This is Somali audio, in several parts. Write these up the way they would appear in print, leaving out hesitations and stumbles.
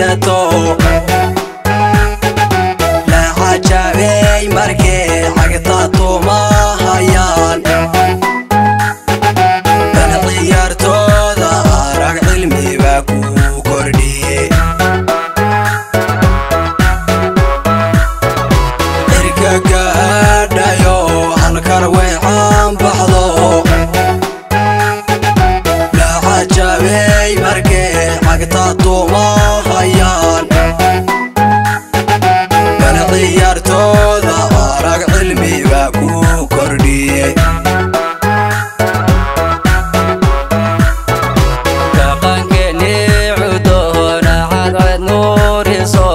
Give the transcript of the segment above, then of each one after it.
Caysato la cajabay markay cagta tumahayaan bal ciyaartooda arag cilmi baa ku kordhiye cirka gaadhayo halkar way caan baxdo la cajabay markay cagta tumahayaan bal ciyaartooda arag cilmi baa ku kordhiye dhaqankeeni cudoona cadced nuuriso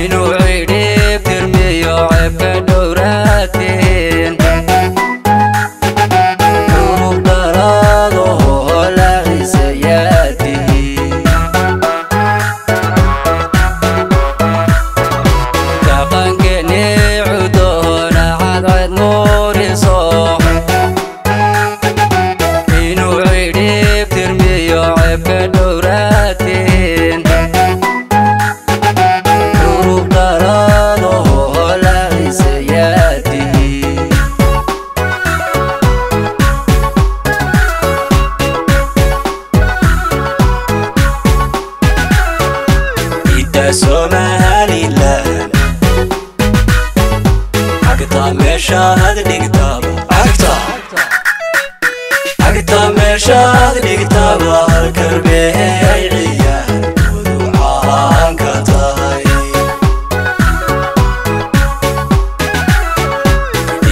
inuu cidhib tirmiyo ceebka dhowraatiin curub dhalaado la ciisayaatihiin dhaqankeeni cudoona cadced nuuriso inuu cidhib tirmiyo ceebka dhowraatiin curub dhalaado la ciisayaatihiin Ida Somaliland cagta meeshaad dhigtaba cagta cagta meeshaad dhigtaba halkar bay ciyaartoodu caan ka tahay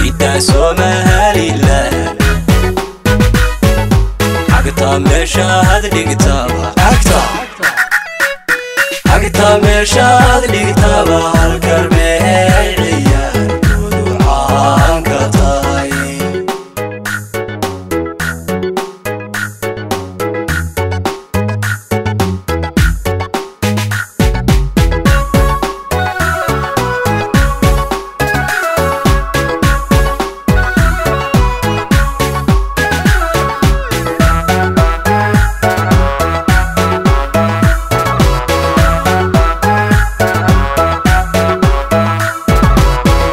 Ida Somaliland cagta meeshaad dhigtaba cagta cagta meeshaad dhigtaba halkar bay ciyaartoodu caan ka tahay.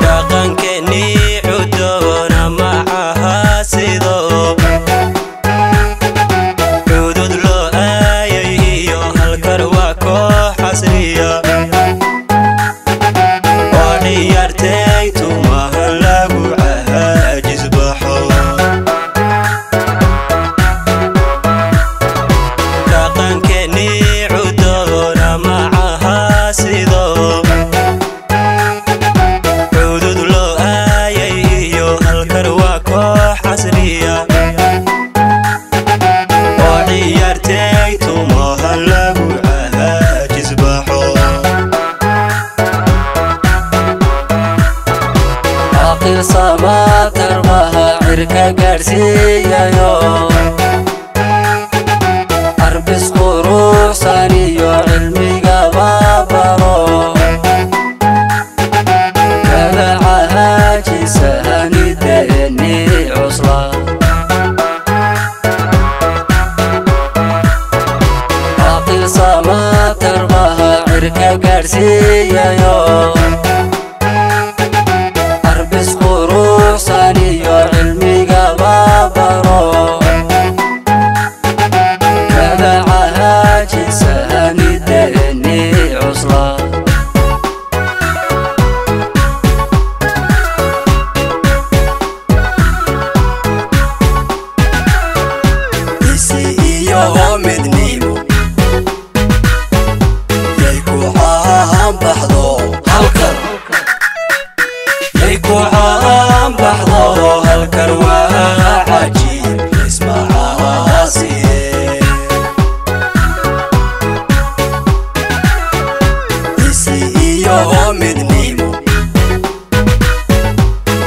Dhaqankeeni cudoona macaha sido cudud loo aayay iyo halkar waa koox casriya oo ciyaartay tumaha lagu caajis baxo dhaqankeeni cudoona macaha sido cudud loo aayay iyo halkar waa koox casriya oo ciyaartay tumaha lagu caajis baxo. Aqil samaatarbaha cirka gaadhsiiyayo arbis quruxsan iyo cilmigaba baro kala cahaajisaanideeni cusla aqil samaatarbaha cirka gaadhsiiyayo arbis quruxsan iyo cilmigaba baro kala cahaajisaanideeni cusla. Isi iyo midnimo yay ku caan baxdo halkar yay ku caan baxdo halkar waa cajiib ismacaasiye isi iyo midnimo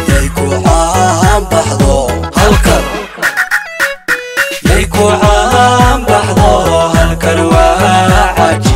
yay ku caan baxdo halkar yay ku caan baxdo halkar waa cajiib.